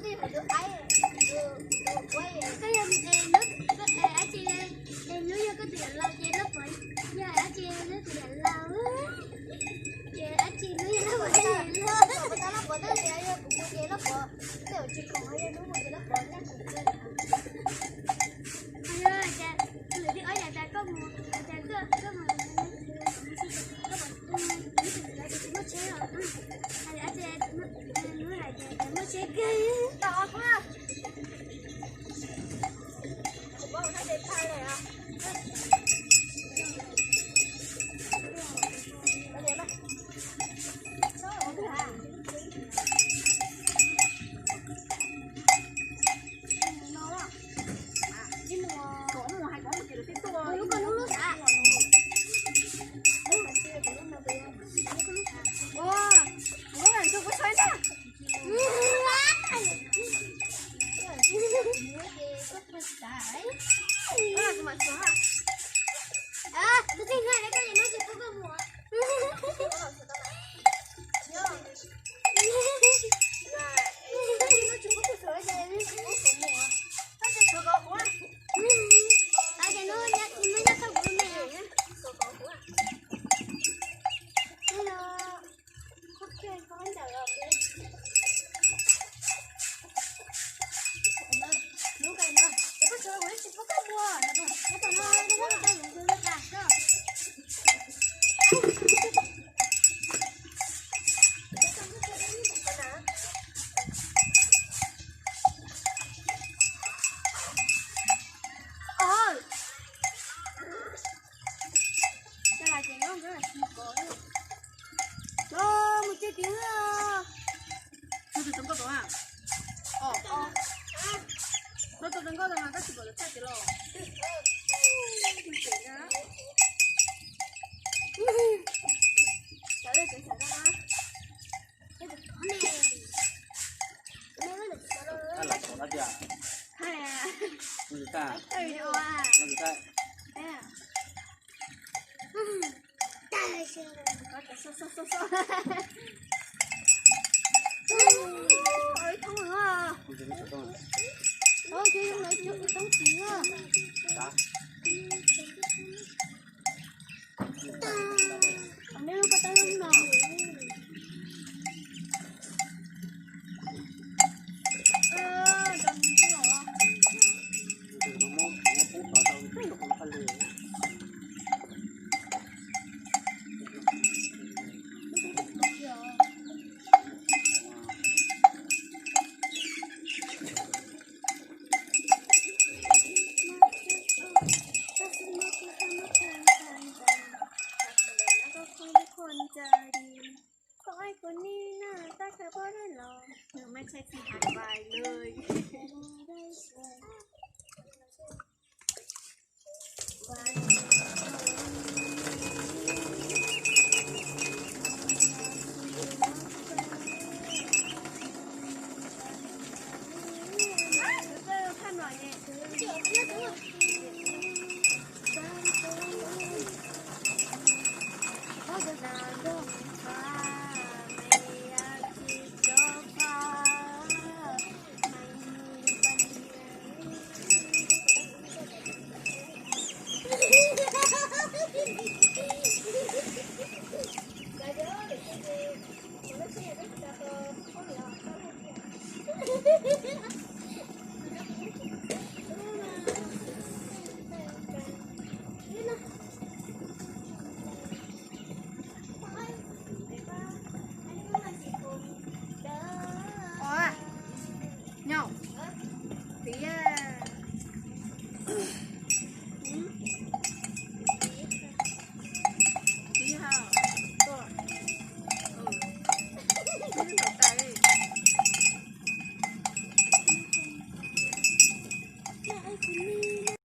Koj yog, es, hnub, es, dab tsi, es hnub yog koj tus yawm laus ces loj pov, yog dab tsi hnub tus yawm laus, ces dab tsi hnub yog loj pov, loj pov, loj pov, tej zaum tsis khoom, yog hnub mus ces loj pov nyaj kuv kawg. Yog tias lwm thib ob yog tias koj mus, tias koj, koj mus, koj mus, ib tug ntawd ces tsis muaj tsheb los, hais tias, hnub hais tias muaj tsheb kawg. Mus tsev tiag. Tus tub nkauj tus a, tus tub nkauj tus mas koj tsis pom lawv txhaj tiag los? Hais, ib thoob no. Ua, ces zoo lawv cov kuv toob txiv a. Qhov nej lub ko taw zoo no. Koj ib kuv nij na, tab kawg poj dej los. Nws mej tshaj txi hais vais lawm.